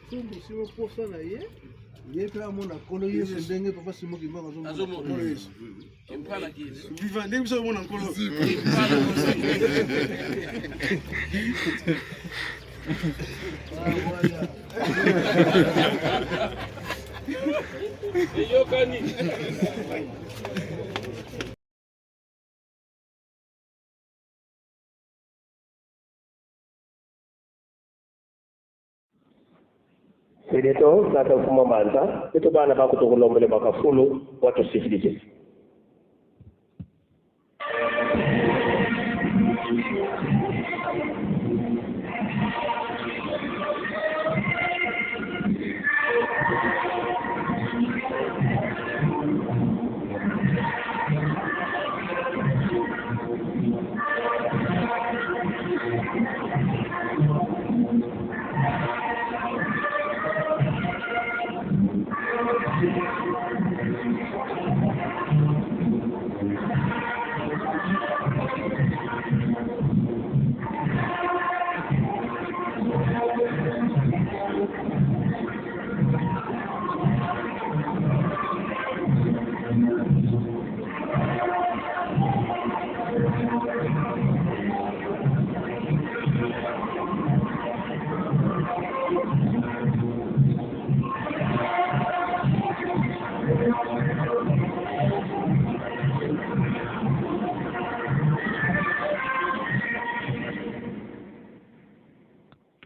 Tumbu simo posa na ye ye mpe amona nkolo yesu ndenge papa simo kimbangu azomona nkolo yesu viva ndenge biso omona nkolo. Eyokani. Sedeto tata mfuma mbanza eto bana bakutukulombele bakafulu watusifilije.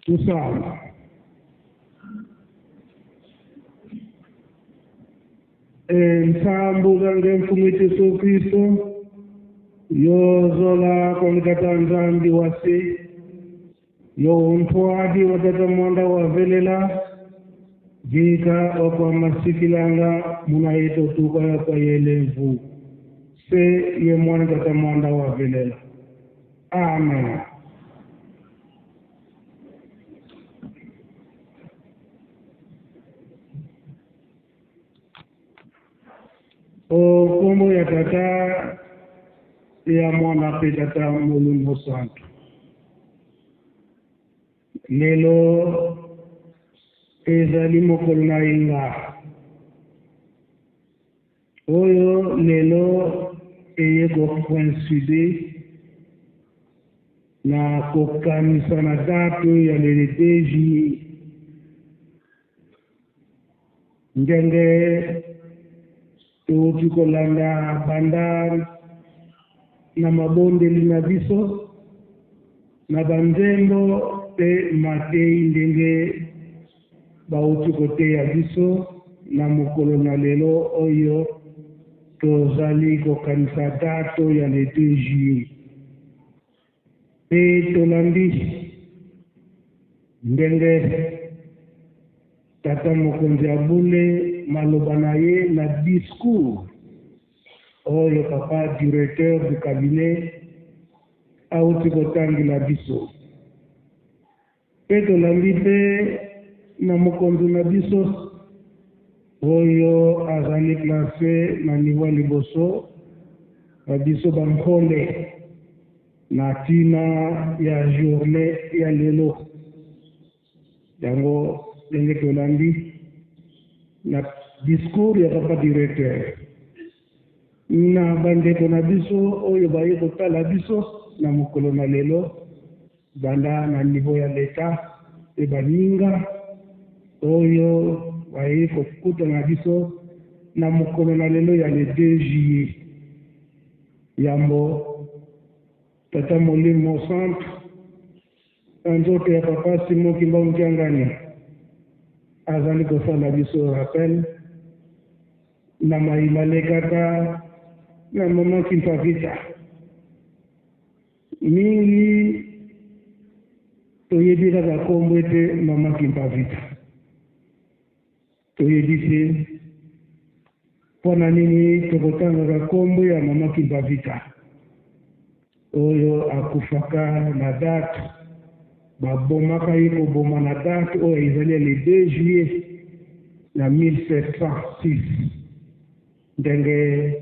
Tusala. Nsambu gange mfumu Yesu Kristo yozola konkata Nzambi wase yo untwadi watata mwanda wa velela jika wakwa masikilanga muna yeto tuka ya kwa yelevu se ye mwana tata mwanda wa velela. Amen. O kombo ya tata ya mwana mpe tata molimo santu. Lelo ezali mokolo na yenga oyo lelo eye kocoïncide na kokanisa na date ya le 2 juillet ndenge touti kolanda banda na mabondeli na biso na banzembo mpe matei ndenge bauti koteya biso na mokolo na lelo oyo tozali kokanisa date ya le 2 juillet. Mpe tolandi ndenge tata mokonzi abule maloba na ye na discours oyo papa directeur du cabinet auti kotangela biso. Mpe tolandi mpe na mokonzi na biso oyo azali place na niveau ya liboso na biso bankole na ntina ya journée ya lelo. Yango ndenge tolandi na discours ya papa directeur na bandeko na biso oyo baye kotala biso na mokolo na lelo banda na niveau ya leta mpe baninga oyo baye kokutana na biso na mokolo na lelo ya le 2 juillet. Yambo tata molimo centre na nzoto ya papa Simon Kimbangu Kiangani azali kosala biso rappel na mayima lekaka na mama Kimpavita. Mingi toyebi kaka kombo ete mama Kimpavita, toyebi te mpona nini tokotangaka kombo ya mama Kimpavita oyo akufaka na date babomaka ye koboma na date oyo ezali ya le 2 juillet na 1706 ndenge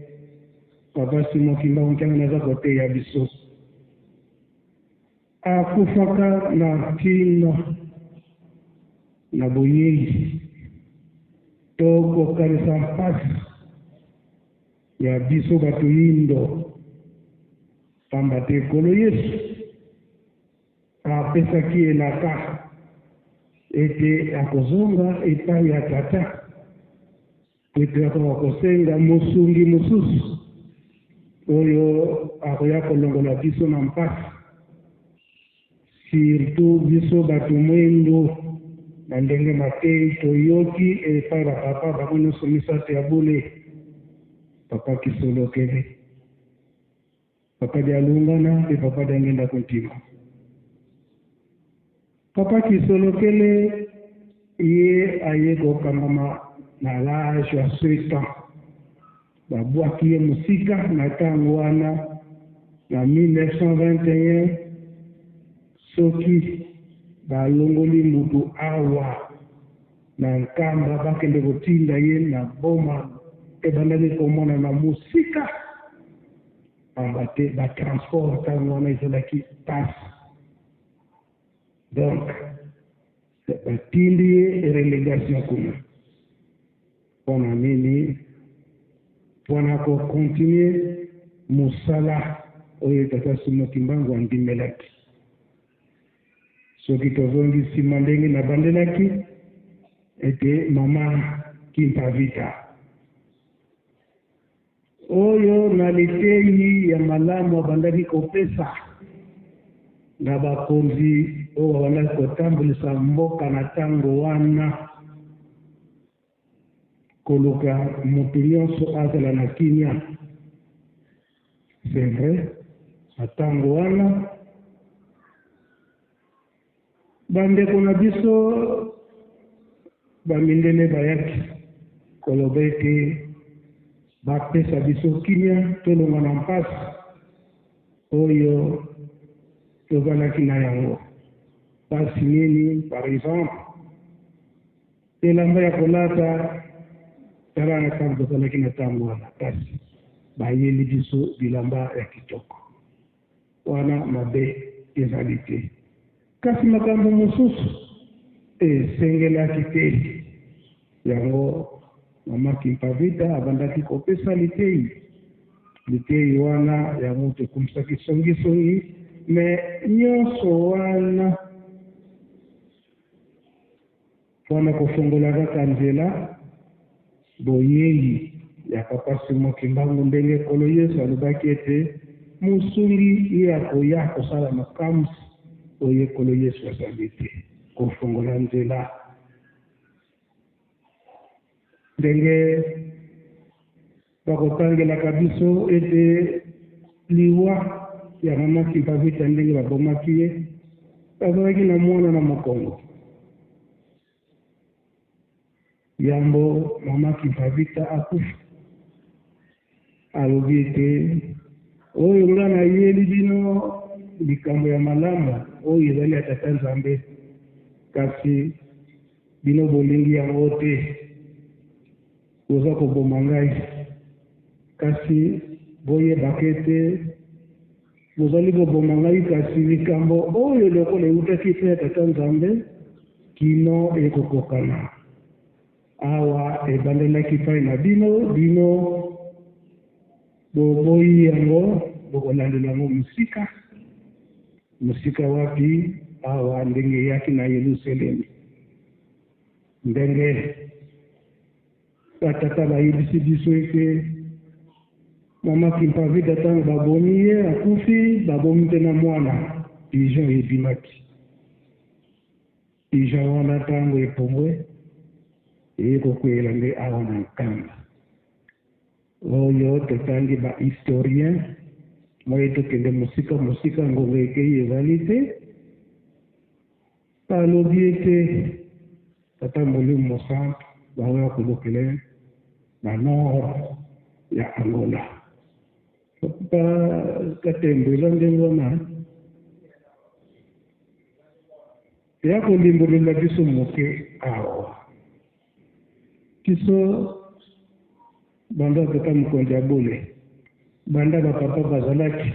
papa Simon Kimbangu Kiangani aza koteya biso. Akufaka na ntina. Na boyei, tokokanisa mpasi ya biso bato yindo, pamba te Nkolo Yesu apesaki elaka ete akozonga epai ya Tata po ete akoka kosenga mosungi mosusu oyo akoya kolongola biso na mpasi. Surtout biso batu mwindu na ndenge mateyi toyoki epai ba papa bango nionso misatu ya bule papa kisolokele papa dialungana pe papa diangenda kuntima papa kisolokele ye aye kokangama na l'age ya 7 ans babwaki ye mosika na tango wana na 1921 soki balongoli mutu awa na Nkamba bakende kotinda ye na Boma ebandaki komonana mosika pamba te ba transport tango wana ezalaki pasi donc batindi ye relegation kuna. Pona nini? Pona ko continuer mosala oyo Tata Simon Kimbangu andimelaki. Soki tozongi sima ndenge nabandelaki ete mama Kimpa Vita oyo na liteyi ya malamu abandaki kopesa na bakonzi oyo babandaki kotambwisa mboka na tango wana, Koluka mutu nionso azala na kimia c'est vrai na tango wana ba ndeko na biso ba mindele bayaki koloba ete ba pesa biso kimia tolongwa na mpasi oyo tozalaki na yango. Mpasi nini? Par exemple Elamba ya kolata, tala na tango tozalaki na tango wana, kasi bayeli biso bilamba ya kitoko. Wana mabe ezali te. Kasi makambo mosusu esengelaki te. Yango mama Kimpa Vita abandaki kopesa liteyi. Liteyi wana yango tokumisaki songisongi, mais nionso wana Mpo na kofongola kaka nzela boyei ya Papa Simon Kimbangu ndenge Nkolo Yesu alobaki ete Mosungi ye akoya kosala makamwisi oye Nkolo Yesu azali te kofongola nzela ndenge Bakotangelaka biso ete liwa ya mama Kimpa Vita ndenge babomaki ye, bazalaki na mwana na mokongo. Yambo mama Kimpa Vita akufa, alobi ete oyo nga nayeli bino likambo ya malamu oyo ezali ya Tata Nzambe, kasi bino bolingi yango te. Boza koboma ngai, kasi boyebaka ete bozali koboma ngai, kasi likambo oyo lokola eutaki epai ya Tata Nzambe, kino ekokokana. Awa ebandelaki epai na bino, bino boboyi yango, bokolandela yango mosika. Mosika wapi? Awa ndenge eyaki na Yelusalemi. Ndenge ba tata bayebisi biso ete mama Kimpa Vita tango babomi ye akufi, babomi mpe na mwana, pigeon ebimaki. Pigeon wana tango epumbwe eye kokweyela nde awa na Nkamba. Oyo totangi ba historiens, moye tokende mosika mosika, ngonga ekeyi ezali te. Balobi ete Tata Molimo Mosantu baoya kolokele na nord ya Angola. Papa Katembo, eza ndenge wana? Ya kolimbolela biso moke awa. Biso banda tata mokonzi ya bule, banda ba papa bazalaki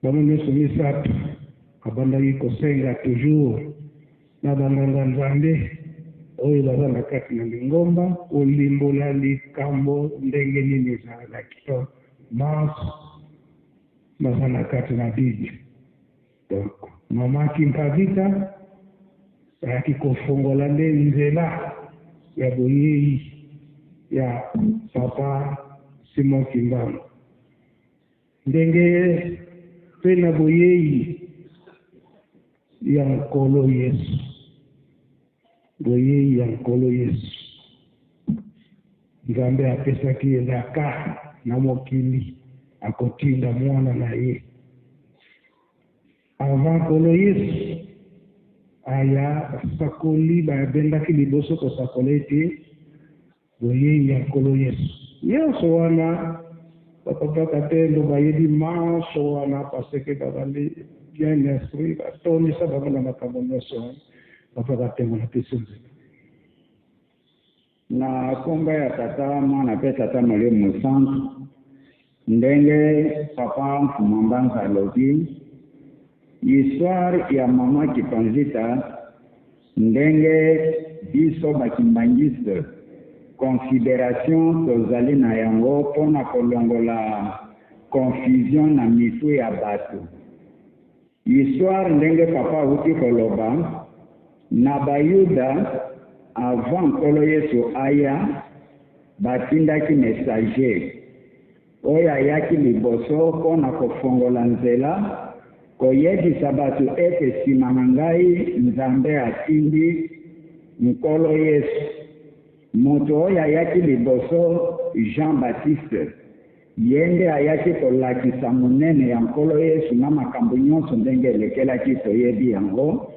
Bango nionso misatu babandaki kosenga toujours na banganga Nzambe oyo baza na kati na lingomba kolimbola likambo ndenge nini ezalaki. To manso baza na kati na Bible. Donc mama Kimpavita ayaki kofongola nde nzela ya boyei ya papa Simon Kimbangu. Ndenge mpe na boyei ya Nkolo Yesu. Boyei ya Nkolo Yesu. Nzambe apesaki elaka na mokili akotinda mwana na ye. Avant Nkolo Yesu aya, basakoli babendaki liboso kosakola ete boyei ya Nkolo Yesu. Nyonso wana bapapa Katendo bayebi manso wana parce que bazali bien instruit, batondisa bango na makambo nyonso wana. Papa Katembo, napesi nzela. Na nkombo ya Tata, Mwana mpe Tata Molimo Mosantu, ndenge Papa Mfumu Mbanza alobi, histoire ya Mama Kipanzita, ndenge biso bakimbangiste considération tozali na yango mpona kolongola confusion na mitu ya bato. Histoire ndenge papa awuti koloba, na Bayuda avant Nkolo Yesu aya, batindaki messager oyo ayaki liboso mpona kofongola nzela, koyebisa bato ete nsima na ngai Nzambe atindi Nkolo Yesu. Moto oyo ayaki liboso, Jean Baptiste, ye nde ayaki kolakisa monene ya Nkolo Yesu na makambo nyonso ndenge elekelaki, toyebi yango.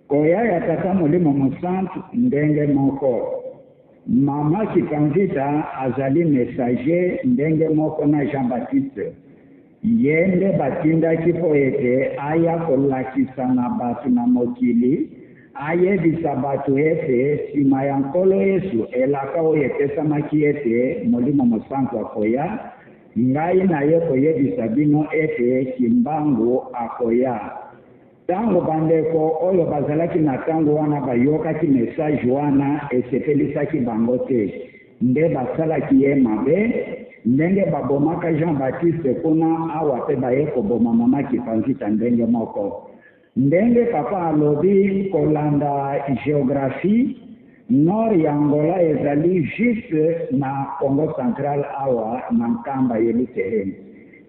Koya ya Tata Molimo Mosantu ndenge moko. Mama Kipanzita azali messager ndenge moko na Jean Baptiste. Ye nde batindaki mpo ete aya kolakisa na bato na mokili, ayebisa bato ete nsima ya Nkolo Yesu elaka oyo epesamaki ete Molimo Mosantu akoya, ngai naye koyebisa bino ete Kimbangu akoya. Ntango bandeko oyo bazalaki na ntango wana bayokaki message wana, esepelisaki bango te, nde basalaki ye mabe ndenge babomaka Jean Baptiste kuna, awa mpe baye koboma Mama Kipanzita ndenge moko. Ndenge papa alobi, kolanda géographie, nord ya Angola ezali juste na Congo central awa na Nkamba Yelutelemi.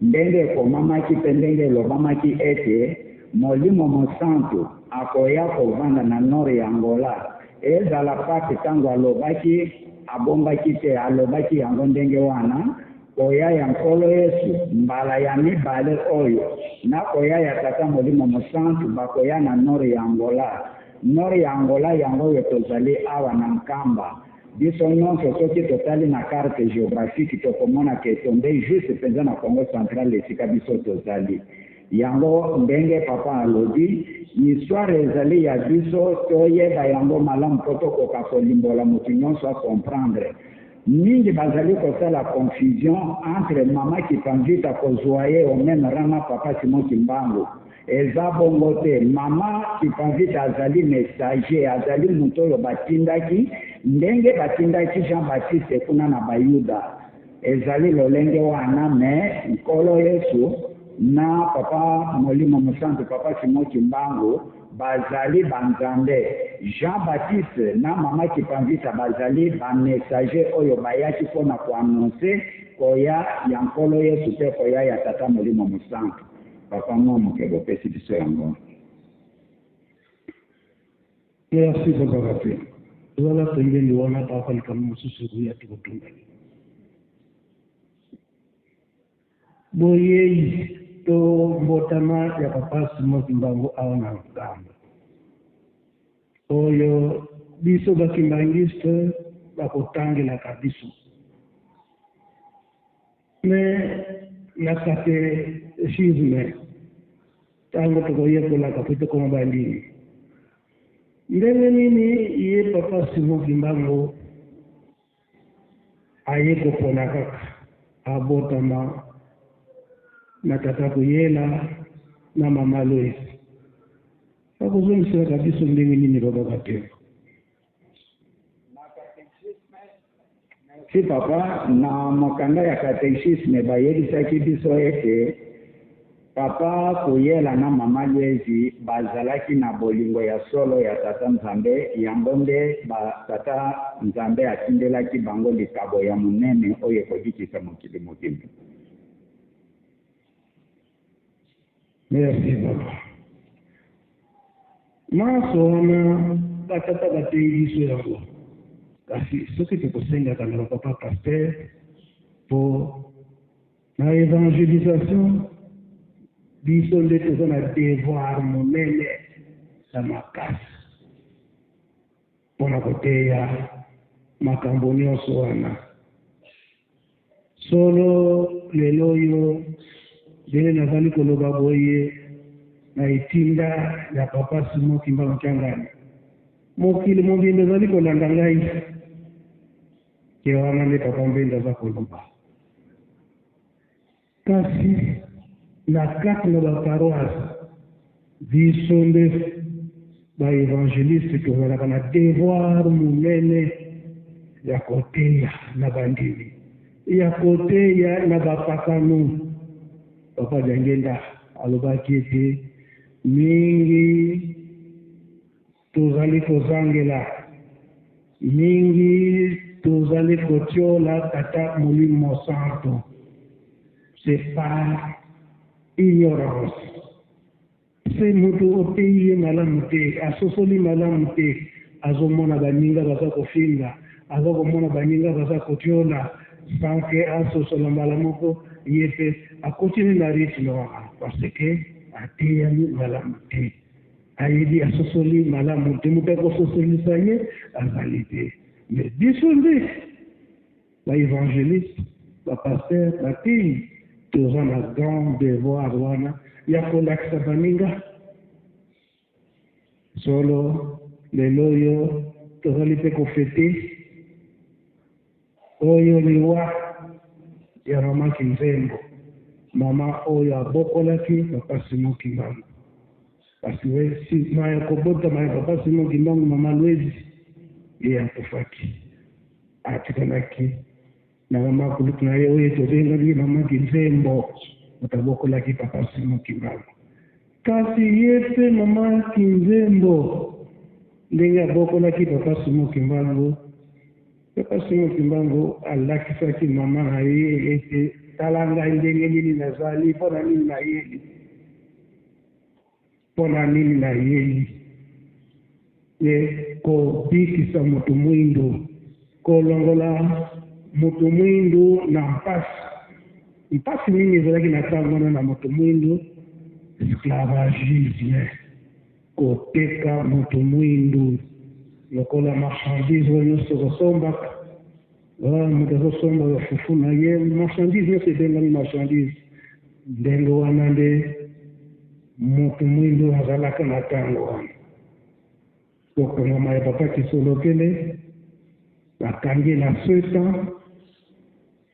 Ndenge ekomamaki mpe ndenge elobamaki ete Molimo Mosantu akoya kovanda na nord ya Angola, ezala pape ntango alobaki abombaki te, alobaki yango ndenge wana. Koya ya Nkolo Yesu mbala ya mibale oyo na koya ya Tata Molimo Mosantu bakoya na nord ya Angola. Nord ya Angola yango oyo tozali awa na Nkamba. Biso nyonso soki totali na carte géographique tokomona ke etombe juste mpenza na Congo central esika biso tozali. Yango ndenge papa alobi, histoire ezali ya biso, toyeba yango malamu mpo tokoka kolimbola moto nyonso acomprendre. Mingi bazali kosala confusion entre Mama Kipanzita kozwa ye au même rang na Papa Simon Kimbangu. Eza bongo te. Mama Kipanzita azali messager, azali moto oyo batindaki ndenge batindaki Jean Baptiste kuna na Bayuda. Ezali lolenge wana, me Nkolo Yesu na Papa Molimo Mosantu, Papa Simon Kimbangu bazali banzambe. Jean Baptiste na Mama Kipanzita bazali bamessager oyo bayaki mpona koannonce koya ya Nkolo Yesu mpe koya ya Tata Molimo Mosantu. Papa mwa moke bopesi biso yango. Merci papa Kape. Wana pembeni wana papa, likambo mosusu ekoya tokotungani. Boyei to mbotama ya papa Simon Kimbangu awa na Nkamba oyo biso bakimbangiste bakotangelaka biso, me na catéchisme ntango tokoyekolaka po tokoma bandimi, ndenge nini ye papa Simon Kimbangu aye kopona kaka abotama na tata Kuyela na mama Louise? Bakozongiselaka biso ndenge nini papa Katembo? Si papa, na mokanda ya catéchisme bayebisaki biso ete papa Kuyela na mama Luezi bazalaki na bolingo ya solo ya Tata Nzambe, yango nde ba Tata Nzambe atindelaki bango likabo ya monene oyo ekobikisa mokili mobimba. Merci papa. Manso wana batata bateyi biso yango, kasi soki tokosengaka na bapapa pasteur po na evangelisation, biso nde toza na devoir monene ya makasi mpona koteya makambo nyonso wana. Solo lelo oyo ndenge nazali koloba boye na etinda ya papa Simon Kimbangu Kiangani, mokili mobimba ezali kolanda ngai ke wana nde papa Mbenda aza koloba. Kasi na kati na ba paroisse, biso nde ba evangeliste tozalaka na devoir monene ya koteya na bandimi, ya koteya na bapakano. Papa Diangienda alobaki ete mingi tozali kozangela, mingi tozali kotiola Tata Molimo Santo, c'est par ignorance. Se moto oteyi ye malamu te, asosoli malamu te, azomona baninga baza kofinga, aza komona baninga baza kotiola, sans que asosola mbala moko ye mpe akotini na rythme wana, parce que ateyami malamu te, ayebi asosoli malamu te, moto akososolisa ye azali te. Mais biso nde ba evangeliste, ba pasteur, bateyi, toza na grand devoir wana ya kolakisa baninga solo. Lelo oyo tozali mpe kofete oyo liwa ya mama Kinzembo, mama oyo abokolaki papa Simon Kimbangu, parce que nsima ya kobotama ya papa Simon Kimbangu, mama Lwezi ye akufaki, atikalaki na mama kulutu na ye oyo tobengaki mama Kinzembo, moto abokolaki papa Simon Kimbangu. Kasi ye mpe mama Kinzembo, ndenge abokolaki papa Simon Kimbangu, papa Simon Kimbangu alakisaki mama na ye ete tala ngai ndenge nini nazali, mpona nini nayeli, mpona nini nayeli ye kobikisa moto mwindu, kolongola moto mwindu na mpasi. Mpasi nini ezalaki na ntango wana na moto mwindu? Esclavagisme, koteka moto mwindu lokola marchandise oyo nyonso kosombaka. Moto azosomba bafufu na ye, marchandise nyonso ebengami marchandise. Ndenge wana nde moto mwindu azalaka na ntango wana. Kokangama ya papa Kisolokele, bakangi na sept ans,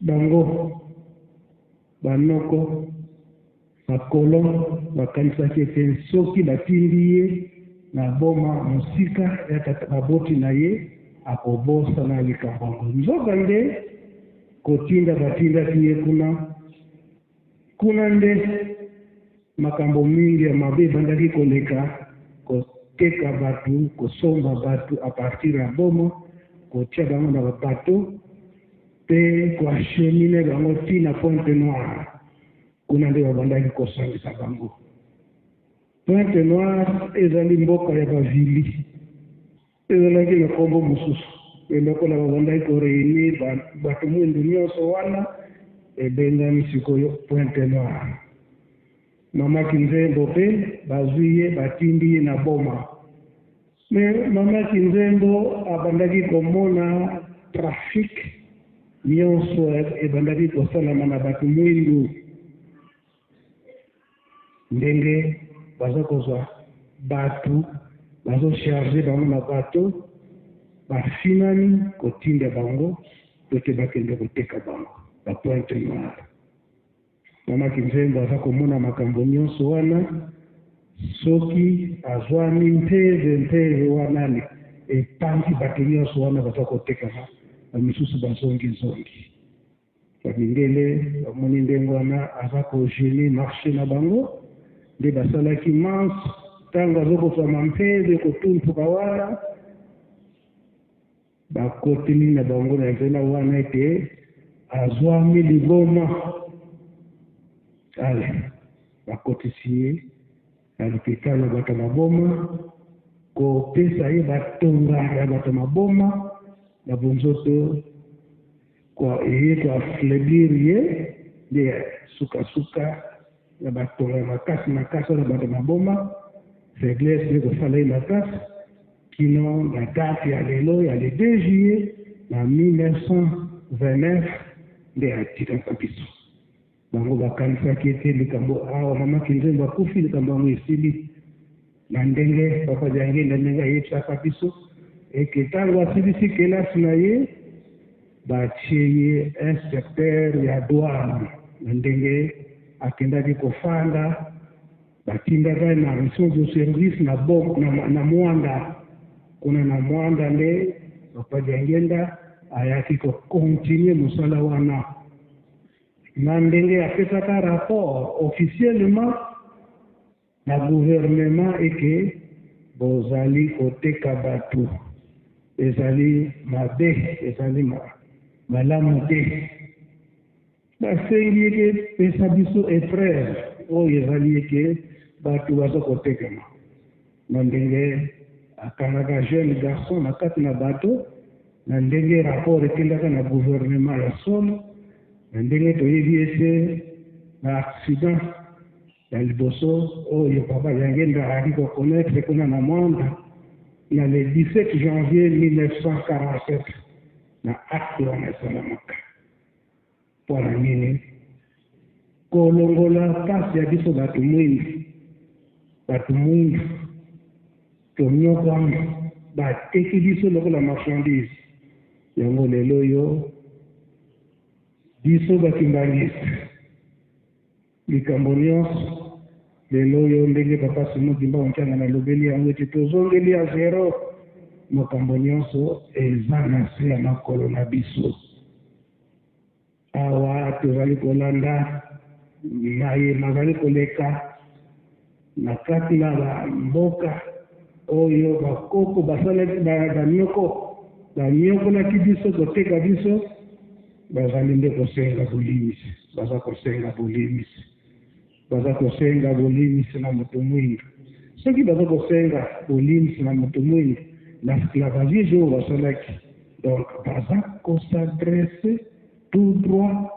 bango banoko bakolo bakanisaki ete soki batindi ye na boma mosika ya tata baboti na ye, akobosana likambo yango. Nzoka nde kotinda batindaki ye kuna, kuna nde makambo mingi ya mabe ebandaki koleka, koteka bato, kosomba bato à partir ya boma, kotia bango na babato mpe koacheminer bango ntina Pointe Noire. Kuna nde babandaki kosangisa bango. Pointe Noire ezali mboka ya bavili, ezalaki na nkombo mosusu, lokola babandaki koréunir bato mwindu nyonso wana, ebengami sikoyo Pointe Noire. Mama Kinzembo mpe bazwi ye, batindi ye na boma. Me mama Kinzembo abandaki komona trafic nyonso ebandaki kosalama na bato mwindu, ndenge baza kozwa bato, bazocharger bango na bato, bafinani kotinda bango po ete bakende koteka bango ba Pointe Noire. Mama Kinzembo aza komona makambo nyonso wana. Soki azwami mpeve, mpeve wana epanzi bato nyonso wana baza kotekama, bamisusu bazongi-zongi. Ba mindele bamoni ndenge wana aza kogêner marché na bango, nde basalaki manse. Ntango azokozwama mpeve kotumpuka wana, bakoteli na bango na nzela wana ete azwami liboma. Ale bakotisi ye na lopitalo ya bato maboma, kopesa ye batonga ya bato maboma na bonzoto, eye koaffaiblir ye. Nde sukasuka ya batonga ya makasi makasi wana, bato maboma, faiblesse nde kosala ye makasi kino na date ya lelo ya le 2 juillet na 1929 nde atikaka biso. Bango bakanisaki ete likambo awa mama Kinzembo akufi, likambo yango esili. Na ndenge papa Diangenda ndenge ayebisaka biso eke ntango asilisi kelasi na ye, batie ye inspecteur ya douane. Na ndenge akendaki kofanda, batindaka ye na mission de service na, bo, na, na Mwanda. Kuna na Mwanda nde papa Diangenda ayaki kocontinuer mosala wana. Na ndenge apesaka rapport officiellement na gouvernement eke bozali koteka bato, ezali mabe, ezali malamu te. Basengi eke pesa biso épreuve oyo ezali eke bato baza kotekama. Na ndenge akangaka jeune garçon na kati na bato, na ndenge rapport etindaka na gouvernement ya solo. Na ndenge toyebi ete na accident ya liboso oyo papa Diangenda ayaki koconnaître kuna na Mwanda na le 17 janvier 1947, na acte wana esalamaka mpo na nini? Kolongola mpasi ya biso bato mwindu. Bato mwindu tonyokwama, bateki biso lokola marchandise. Yango lelo oyo biso bakimbangisi, likambo nyonso lelo oyo, ndenge papa Simon Kimbangu Ntianga nalobeli yango ete tozongeli ya zero, makambo nyonso eza na se ya makolo na biso. Awa tozali kolanda maye mazali koleka na kati na bamboka oyo bakoko basalaki, banyoko banyokolaki biso, koteka biso, bazali nde kosenga bolimisi, baza kosenga bolimisi, baza kosenga bolimisi na moto mwindu. Soki baza kosenga bolimisi na moto mwindu na esclavagisme oyo basalaki, donc baza kos'adresser tout droit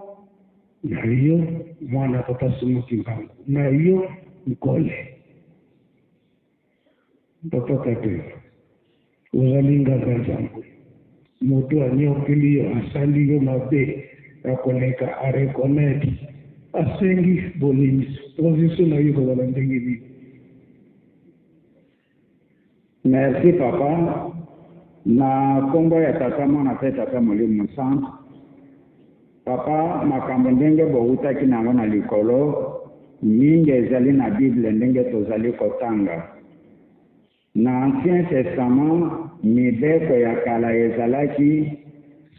na yo, mwana papa Simon Kimbangu, na yo Nkole. Papa Katembo, ozali nganga Nzambe. Moto anyokeli yo, asali yo mabe ya koleka, areconnaître, asengi bolimisi, position na yo kozala ndenge nini? Merci papa. Na nkombo ya Tata, Mwana mpe Tata Molimo Mosantu. Papa, makambo ndenge bowutaki nango na likolo mingi ezali na Bible. Ndenge tozali kotanga na Ancien Testament, mibeko ya kala ezalaki: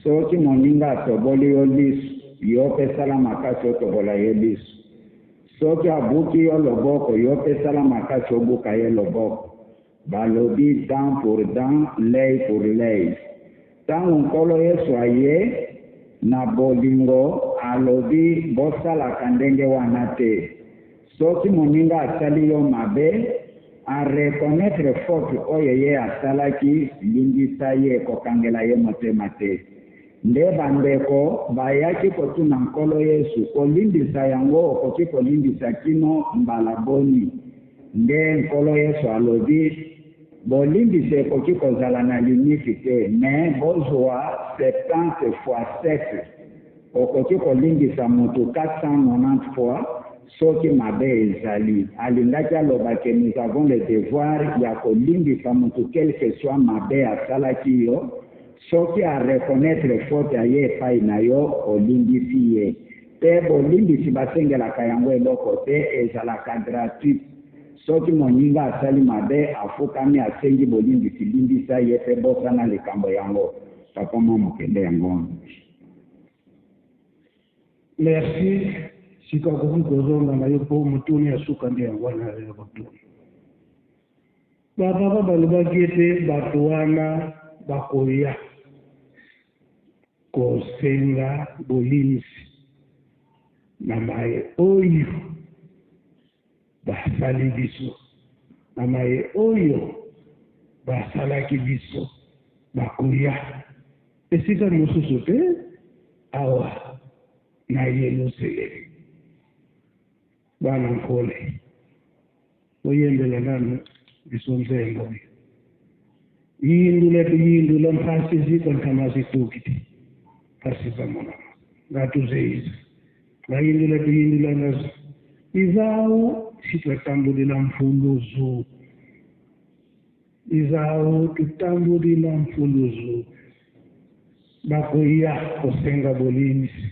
soki moninga atoboli yo liso, yo mpe sala makasi otobola ye liso. Soki abuki yo loboko, yo mpe sala makasi obuka ye loboko. Balobi dent pour dent, l'œil pour l'œil. Ntango Nkolo Yesu aye na bolingo, alobi bosalaka ndenge wana te. Soki moninga asali yo mabe, areconnaître faute oyo ye asalaki, limbisa ye, kokangela ye motema te. Nde bandeko bayaki kotuna Nkolo Yesu: kolimbisa yango, okoki kolimbisa kino mbala boni? Nde Nkolo Yesu alobi bolimbisi ekoki kozala na limite te, mais bozwa 70 fois 7. Okoki kolimbisa motu 490 fois soki mabe ezali. Alingaki aloba ke nous avons le devoir ya kolimbisa motu quel que soit mabe asalaki yo. Soki areconnaître faute aye epai na yo, olimbisi ye. Mpe bolimbisi basengelaka yango eloko te, ezalaka gratuit. Soki moninga asali mabe, afukami asengi bolimbisi, limbisa ye pe bosana likambo yango. Papa mwa moke nde yango wana. Merci, sika okoki kozonga na yo po motuna ya suka nde yango wana ya kotuna. Ba papa balobaki ete bato wana bakoya kosenga bolimbisi na maye oyo basali biso, na maye oyo basalaki biso, bakoya esika mosusu te, awa na Yelusalemi. Bana Nkole, boyembela nanu biso nzembo oyo. Yindula tuyindula mphasi ziko nthama zitukiti mphasi za monama ngatuzeiza ngayindula tuyindula ngazo izawu sitwatambulila mfuluzu izawu tutambulila mfuluzu bakoya kosenga bolimbisi.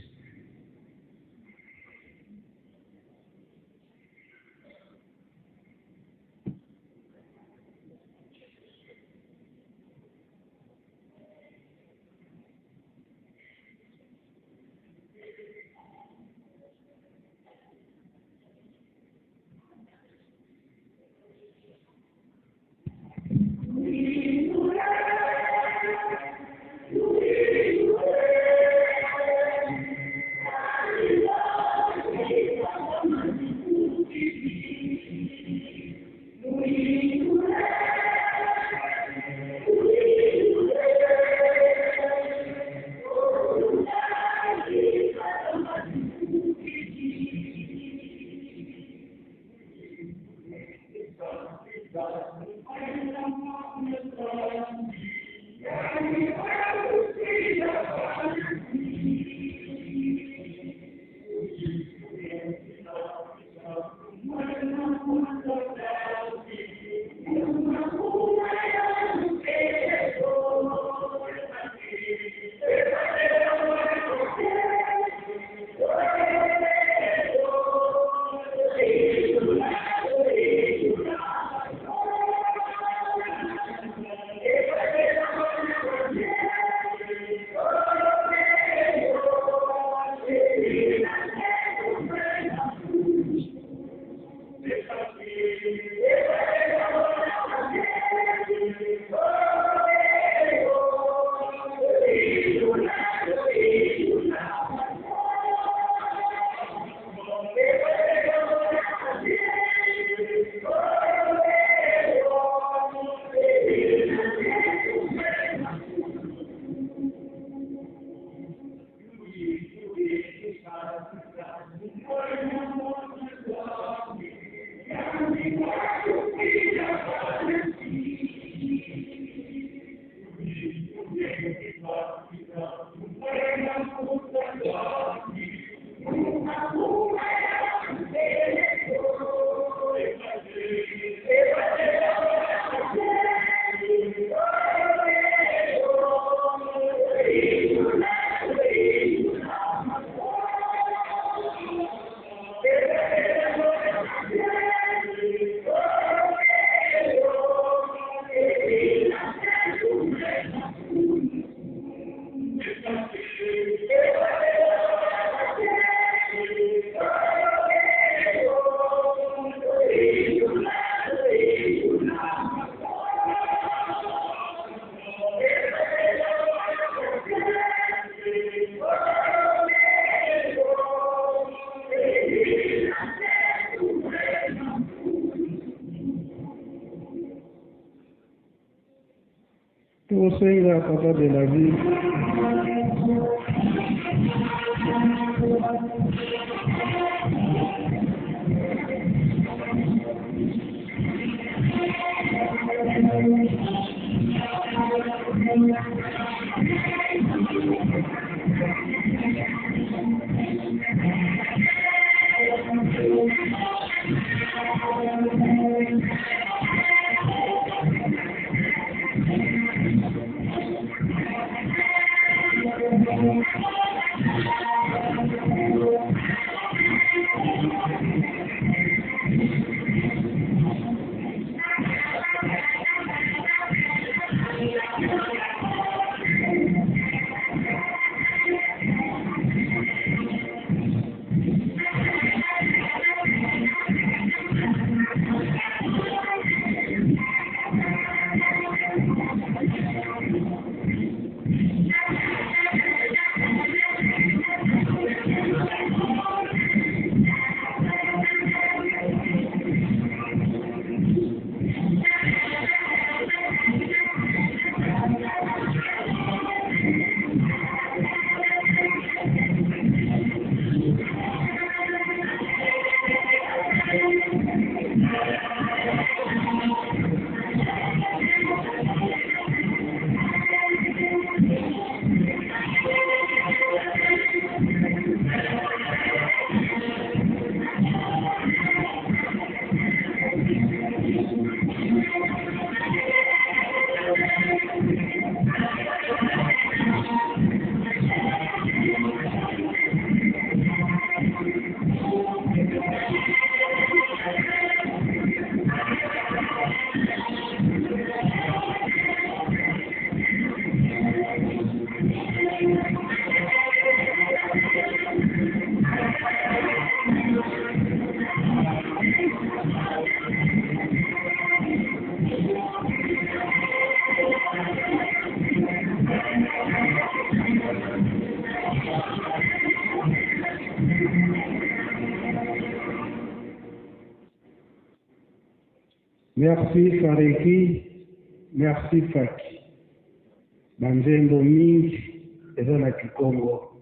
Tokosenga papa de la vie. Merci Fareki, merci Faki. Ba nzembo mingi eza na kikongo.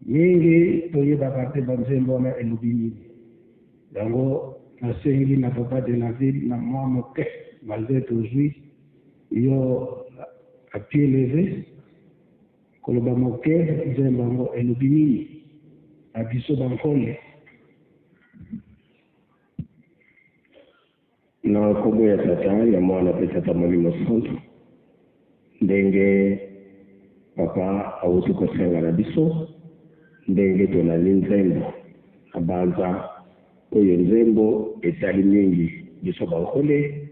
Mingi toyebaka te ba nzembo wana elobi nini. Yango nasengi na papa de la ville na mwa moke malgre tozui yo à pied leve koloba moke nzembo yango elobi nini na biso ba nkole. Na nkombo ya Tata, ya Mwana mpe Tata Molimo Santu, ndenge Papa awuti kosenga na biso, ndenge tolandi nzembo na banza oyo, nzembo etali mingi biso bankole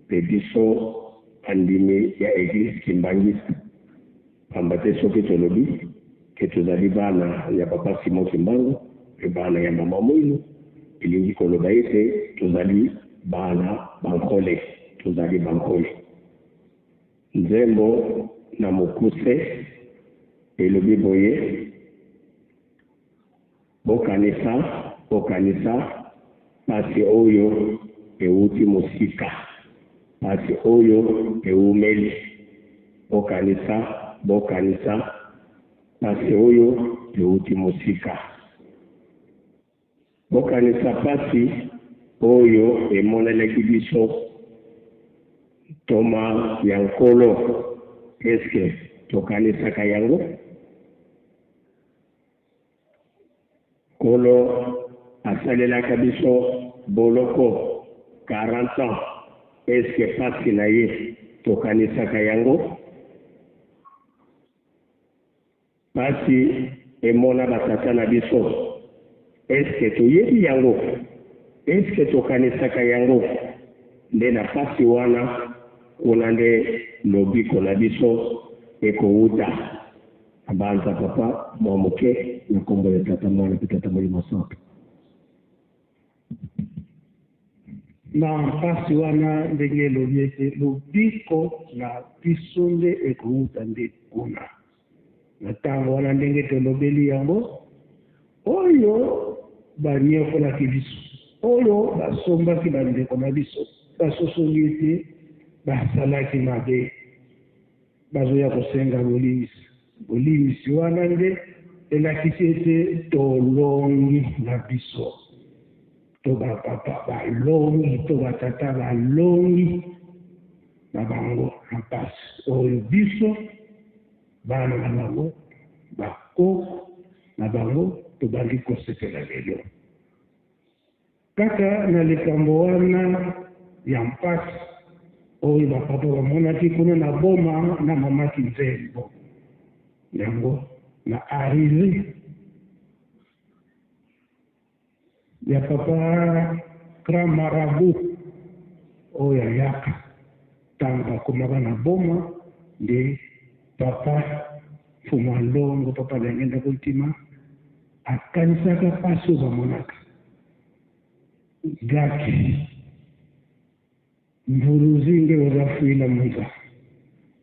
mpe biso bandimi ya Eglise Kimbanguiste. Pamba te soki tolobi ke tozali bana ya Papa Simon Kimbangu mpe bana ya Mama Muilu, elingi koloba ete tozali bana ba Nkole, tozali ba Nkole. Nzembo na mokuse elobi boye, Bokanisa, bokanisa pasi oyo ewuti mosika, pasi oyo ewumeli. Bokanisa, bokanisa pasi oyo ewuti mosika. Bokanisa pasi oyo emonelaki biso ntoma ya Nkolo. Est-ce que tokanisaka yango? Nkolo asalelaka biso boloko 40 ans est ce que pasi na ye tokanisaka yango? Pasi emona ba tata na biso est ce que toyebi yango? Est ce que tokanisaka yango? Nde na pasi wana kuna nde lobiko na biso ekowuta. Nabanza papa mwa moke na kombo ya Tata, Mwana mpe Tata Molimo Santu. Na mpasi wana, ndenge elobi ete lobiko na biso nde ekowuta nde kuna. Na ntango wana, ndenge tolobeli yango, oyo banyokolaki biso, oyo basombaki bandeko na biso, basosoli ete basalaki mabe. Bazoya kosenga bolimbisi. Bolimbisi wana nde elakisi ete tolongi na biso. To ba papa balongi, to ba tata balongi na bango na mpasi oyo biso bana na bango, bakoko na bango tobandi kosepela lelo. Kaka na likambo wana ya mpasi oyo ba papa bamonaki kuna na Boma na mama Kinzembo, yango na arrivee ya papa grand marabout oyo ayaka ntango bakomaka na Boma nde papa Mfuma Longo, papa Diangienda Kuntima Akanisaka mpasi oyo bamonaka. Gaki, mvuluzi nge oza fuila muza,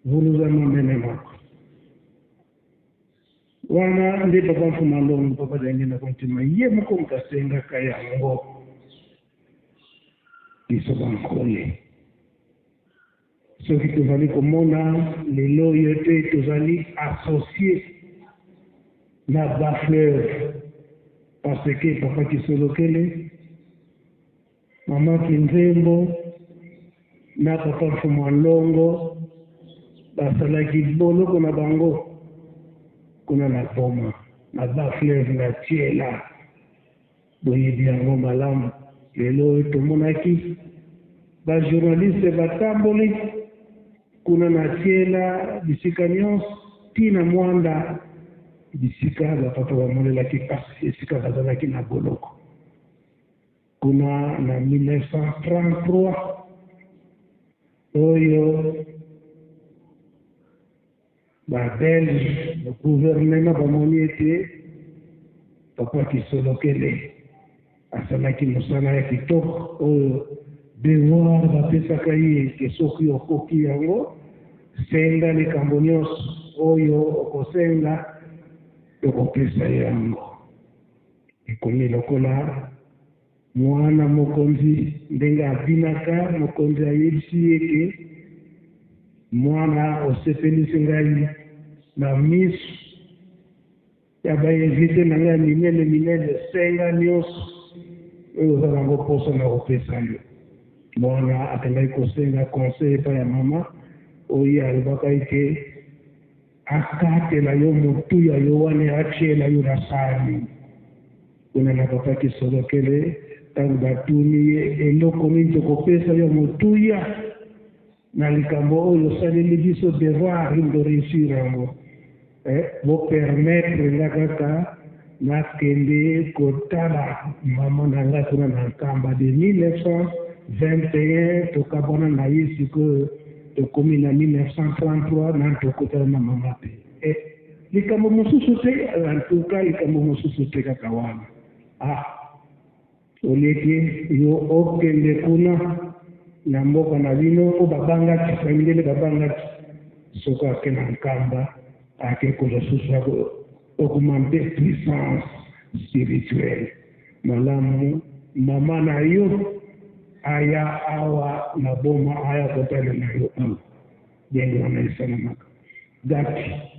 vuluza mamene mako. Wana nde papa Mfuma Longo, papa Diangienda Kuntima ye moko moto asengaka yango biso bankole. Soki tozali komona lelo oyo ete tozali associe na bas fleuve parce que papa Kisolokele, maman Kinzembo na papa Mfumua Nlongo basalaki boloko na bango kuna na Boma na bas fleuve na Tshiela. Boyebi yango malamu. Lelo oyo tomonaki ba journalistes batamboli kuna na Tshiela bisika nionso ti na Muanda bisika ba papa bamonelaki pasi esika bazalaki na boloko kuna na 1933 oyo Ba belges ba gouvernement bamoni ete papa Kisolokele asalaki mosala ya kitoko oyo devoir bapesaka ye ke soki okoki yango senga likambo nionso oyo okosenga tokopesa yo yango. Ekomi lokola. Mwana mokonzi ndenge abinaka, mokonzi ayebisi ye ke mwana osepelisi ngai na miso ya ba invite na ngai ya minene minene, senga nionso oyo oza na yango posa na kopesa yo. Mwana akendaki kosenga conseil epai ya mama oyo ye alobaka ete akatela yo motu ya Yoane atiela yo na sani. Kuna na papa Kisolokele tango batuni ye eloko nini tokopesa yo motuya na likambo oyo osaleli biso devoir to reussir yango eh, bo permettre nga kaka nakende kotala mama na nga kuna na Nkamba de 1921 tokabwana na ye sikoyo tokomi na 1933 nanu tokutana na mama te eh, likambo mosusu te en tout cas likambo mosusu te kaka wana ah Oleki yo okende kuna na mboka na bino po babangaki ba mindele babangaki soki ake na Nkamba ake kozwa susu ako augmenter puissance spirituelle malamu mama na yo aya awa na boma aya kotalela yo awa ndenge wana esalamaka gaki.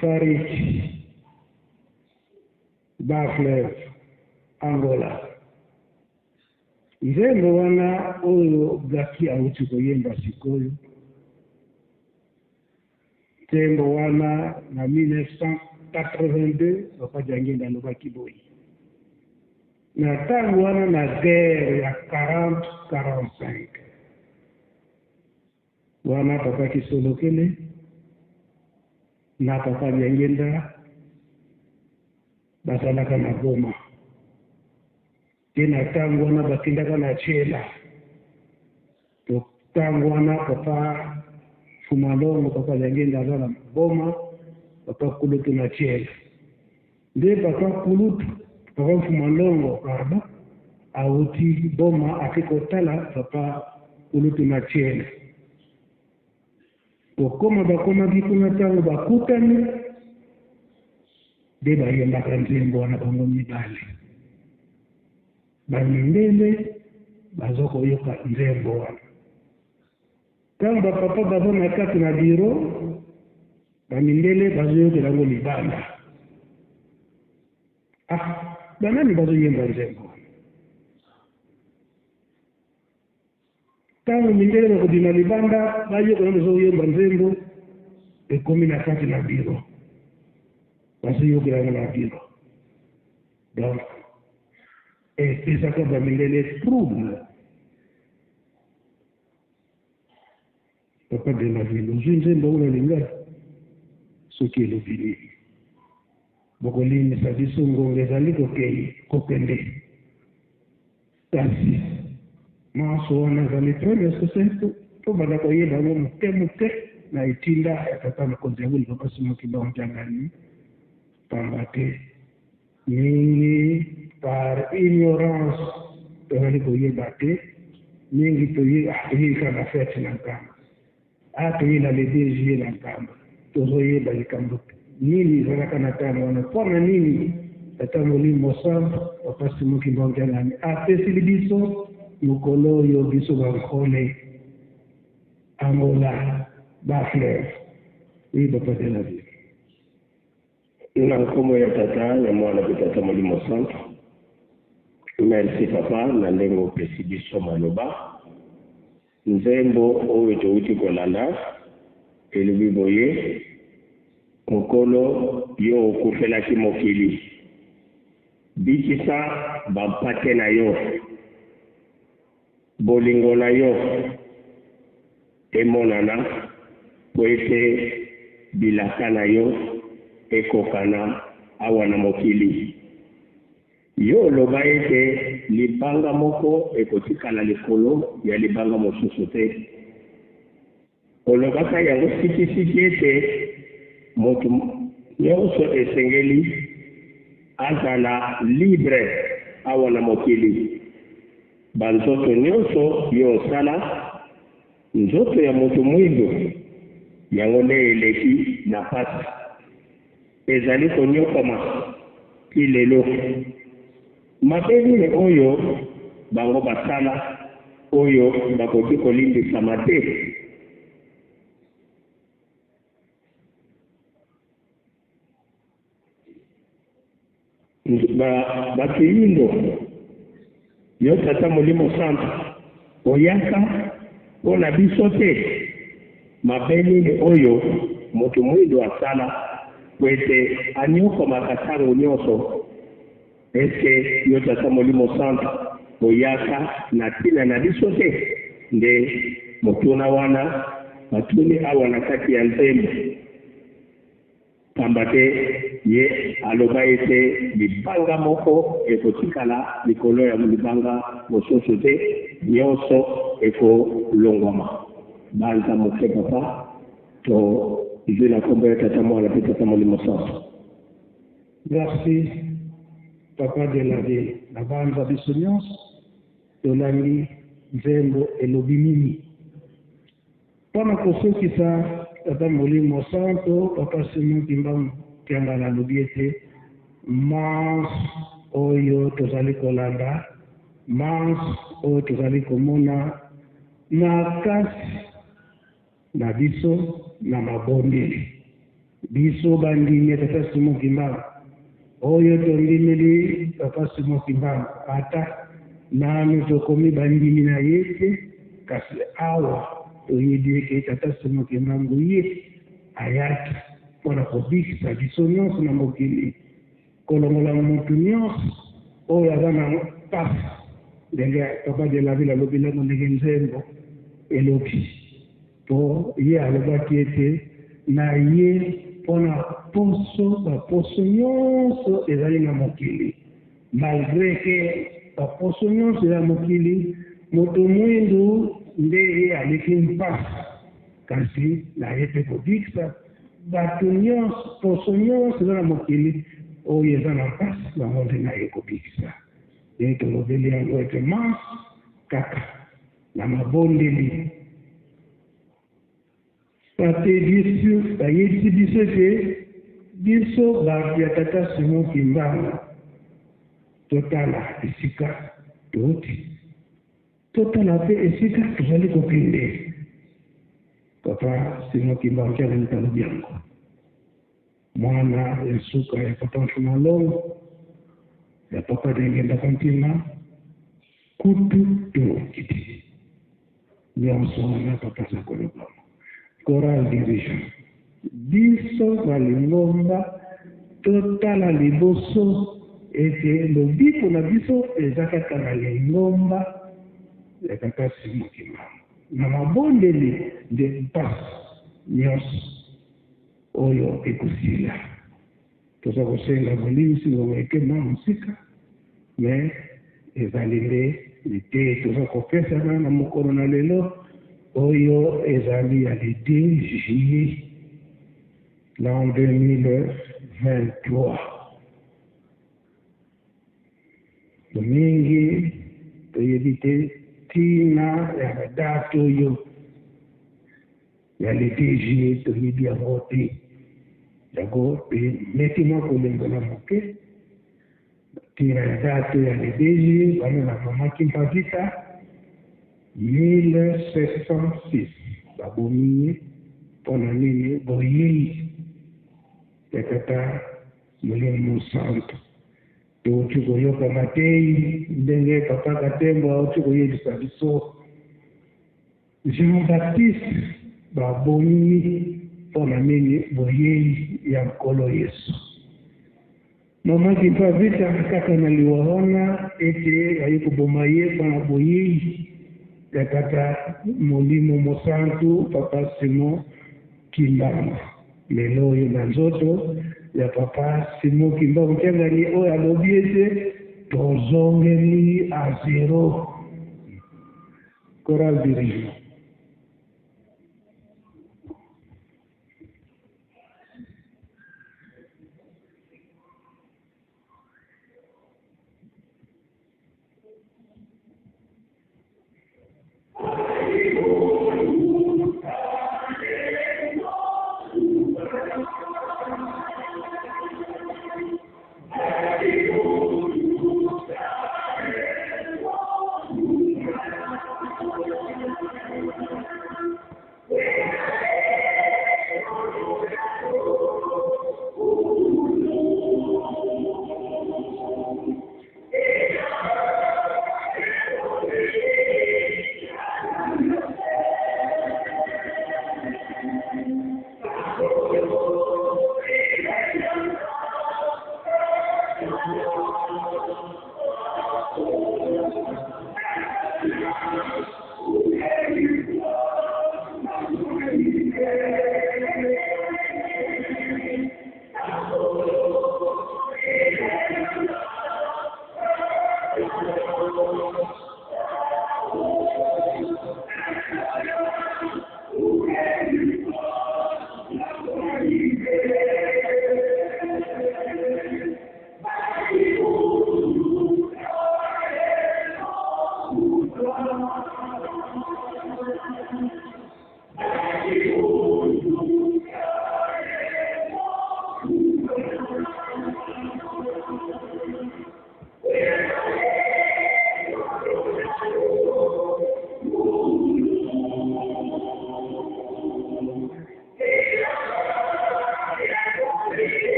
Farid Baflev Angola. Nzembo wana oyo Gaki awuti koyemba sikoyo, nzembo wana na 1982 Papa Diangienda alobaki boye na ntango wana na guerre ya 40-45 wana Papa Kisolokele na Papa Diangienda bazalaka na Goma te. Na ntango wana bakendaka na Tshela. To ntango wana Papa Fumalongo, Papa Diangienda aza na Goma, Papa Kulutu na Tshela. Nde Papa Kulutu, Papa Fumalongo, pardon, awuti Boma ake kotala Papa Kulutu na Tshela. Kokoma bakomaki kuna, ntango bakutani nde bayembaka nzembo wana bango mibale. Bamindele baza koyoka nzembo wana. Ntango bapapa baza na kati na biro, bamindele bazoyokela yango libanda. Ah, banani bazoyemba nzembo wana? Ntango mindele bakobima libanda, bayoka bazoyemba nzembo, ekomi na kati na biro, bazoyokela yango na biro. Donc epesaka bamindele trouble. Papa de la ville, ozwi nzembo yango na lingala soki elobi nini? Bokolimbisa biso, ngonga ezali kokei kokende, kasi manso wana ezali très nécessaire tobanda koyeba yango moke moke na etinda ya tata mokonzi ya wili Papa Simon Kimbangu Kiangani, pamba te mingi par ignorance tozali koyeba te. Mingi toyebi kaka na fête na Nkamba, a toyei na le 2 juillet na Nkamba, tozoyeba likambo nini ezalaka na ntango wana, mpona nini tata Molimo Santu Papa Simon Kimbangu Kiangani apesili biso mokolo oyo, biso bankole Angola Bafleuve. Oui, papa de la ville. Na nkombo ya Tata, ya Mwana mpe Tata Molimo Santu. Merci papa na ndenge opesi biso maloba. Nzembo oyo touti kolanda elobi boye: Nkolo, yo okufelaki mokili, bikisa bampate na yo, bolingo na yo emonana po ete bilaka na yo ekokana awa na mokili. Yo oloba ete libanga moko ekotikala likolo ya libanga mosusu te. Olobaka yango sikisiki ete moto nyonso esengeli azala libre awa na mokili. Banzoto nyonso yo osala, nzoto ya moto mwindo yango nde eleki na pasi, ezali konyokoma ti lelo. Mabe nini oyo bango basala oyo bakoki kolimbisama te? Bato yindo, yo Tata Molimo Santu oyaka mpo na biso te? Mabe nini oyo moto mwindo asala po ete anyokomaka ntango nyonso? Eske yo Tata Molimo Santu oyaka na ntina na biso te? Nde motuna wana batuni awa na kati ya nzembo, pamba te ye aloba ete libanga moko ekotikala likolo ya libanga mosusu te, nyonso. Ekolongwama banza moke papa to izwi na nkombo ya Tata, Mwana mpe Tata Molimo Santo. Merci, papa de la ville. Na banza biso nyonso tolandi nzembo elobi nini mpona kosukisa. Tata Molimo Santo, papa Simon Kimbangu Kiangana, alobi ete mars oyo tozali kolanda, mars oyo tozali komona na kasi na biso na mabondeli, biso bandimi ya tata Simon Kimbangu, oyo tondimeli papa Simon Kimbangu, ata nanu tokomi bandimi na ye te, kasi awa toyebi eke tata Simon Kimbangu ye ayaki mpona kobikisa biso nyonso na mokili, kolongola motu nyonso oyo aza na mpasi, ndenge papa de la ville alobi lango, ndenge nzembo elobi, mpo ye alobaki ete na ye mpona poso baposo nyonso ezali na mokili. Malgré ke baposo nyonso ya mokili, moto mwindu nde ye aleki mpasi, kasi na ye mpe kobikisa bato nyonso, poso nyonso eza na mokili oyo eza na mpasi, bango nde na ye kobikisa. Ye tolobeli yango ete mars kaka na mabondeli pate biso bayebisi biso ete biso bato ya tata Simon Kimbangu totala esika touti, totala mpe esika tozali kokende. Papa Simon Kimbangu Kiangani talobi yango, mwana ya suka ya papa Mfuma Longo, ya papa Dengenda Kantima, kutu tokiti nyonso wana. Papa aza koloba, chorale dirigeant, biso balingomba totala liboso ete lobiko na biso eza kaka na lingomba ya tata Simon Kimbangu. Na mabondeli nde mpasi nyonso oyo ekosila. Toza kosenga bolimbisi, ngongo ekema mosika, me ezali nde lite toza kopesana na mokolo na lelo oyo ezali ya le 2 juillet l'an 2023. Mingi toyebi te ntina ya badate oyo ya le 2 juillet, toyebi yango te. Yango meki mwa kolembola moke ntina ya date ya le 2 juillet. Bana na mama Kimpa Vita, 1706, babomi ye mpona nini? Boyei ya tata Molimo Mosantu. Touti koyoka matei ndenge papa Katembo auti koyebisa biso, Jean Baptiste babomi mpona nini? Boyei ya Nkolo Yesu. Mama Kimpa Vita kaka na liwa wana ete aye koboma ye mpona boyei ya tata Molimo Mosantu, papa Simon Kimbangu. Lelo oyo na nzoto ya papa Simon Kimbangu Kiangani oyo alobi ete tozongeli a zero. Chorale dirigeant.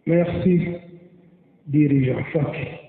Merci, dirigeant Faki.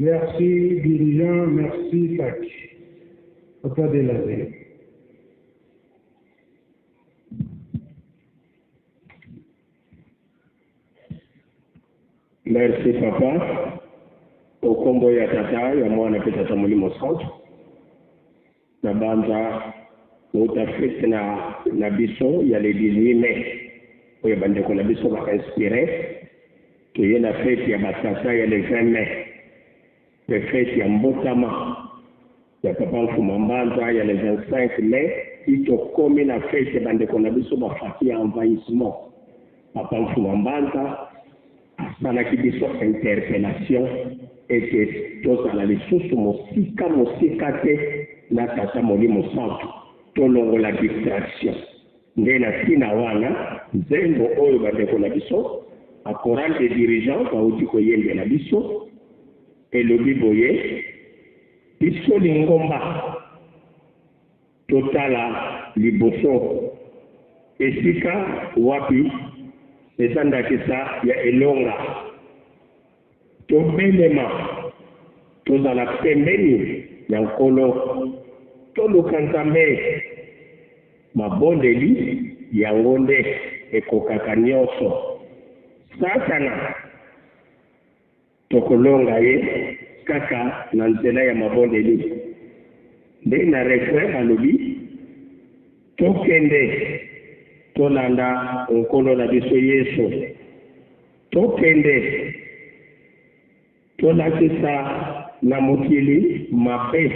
Merci, dirigeant, merci, Paki. Papa de la. Merci papa. Okombo ya tata ya mwana mpe tata molimo santu na banza outa fete na, na biso ya le 18 mai oyo bandeko na biso bainspire toye na fete ya batata ya le 20 mai mpe fete ya mbotama ya papa Mfuma Mbanza ya le 25 mai ti tokomi na fete ya bandeko na biso bafaki ya envahissement. Papa Mfuma Mbanza asalaki biso interpellation ete tozala lisusu mosika mosika te na tata molimo santu, tolongola distraction. Nde na ntina wana nzembo oyo bandeko na biso ba chorale de dirigeants bauti koyembela biso elobi boye: biso lingomba totala liboso esika wapi eza ndakisa ya elonga, tobelema, tozala pembeni ya Nkolo, toluka Nzambe. Mabondeli yango nde ekokaka nyonso. Satana tokolonga ye kaka na nzela ya mabondeli. Nde na refrain alobi tokende tolanda Nkolo na biso Yesu, tokende tolakisa na mokili mabe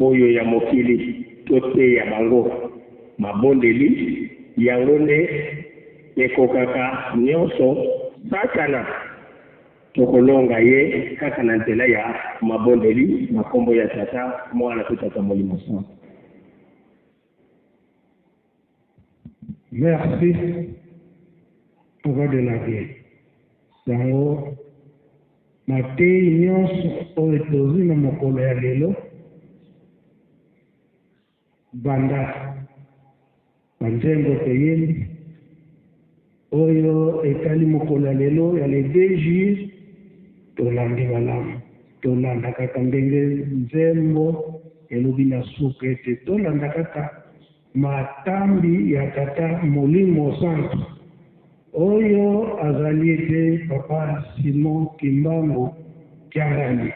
oyo ya mokili, toteya bango. Mabondeli yango nde ekokaka nyonso. Satana tokolonga ye kaka na nzela ya mabondeli na nkombo ya tata mwana mpe tata molimo santu. Merci, papa de la vie. Yango mateyi nyonso oyo tozwi na mokolo ya lelo, banda banzembo toyembi oyo etali mokolo ya lelo ya le 2 juillet, tolandi malamu, tolanda kaka ndenge nzembo elobi na suka ete tolanda kaka matambi ya tata molimo santu oyo azali ete papa Simon Kimbangu Kiangani.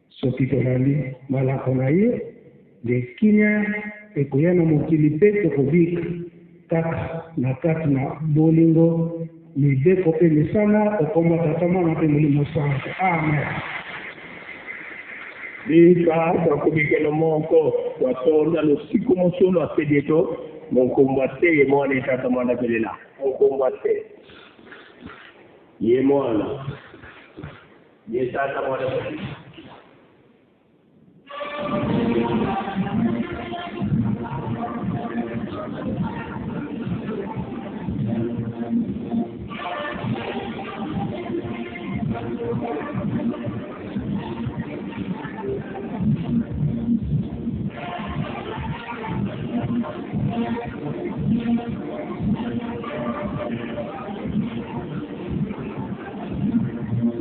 Soki tolandi malako na ye, nde kimia ekoya na mokili mpe tokobika kaka na kati na bolingo, mibeko mpe misala okoma tata mwana mpe molimo santu. Amen. Bika twakubikelo moko twatonda lusiku mosolo asedieto monkombo ase ye mwana etata mwana pelela monkombo ase ye mwana ye tata mwana pelela.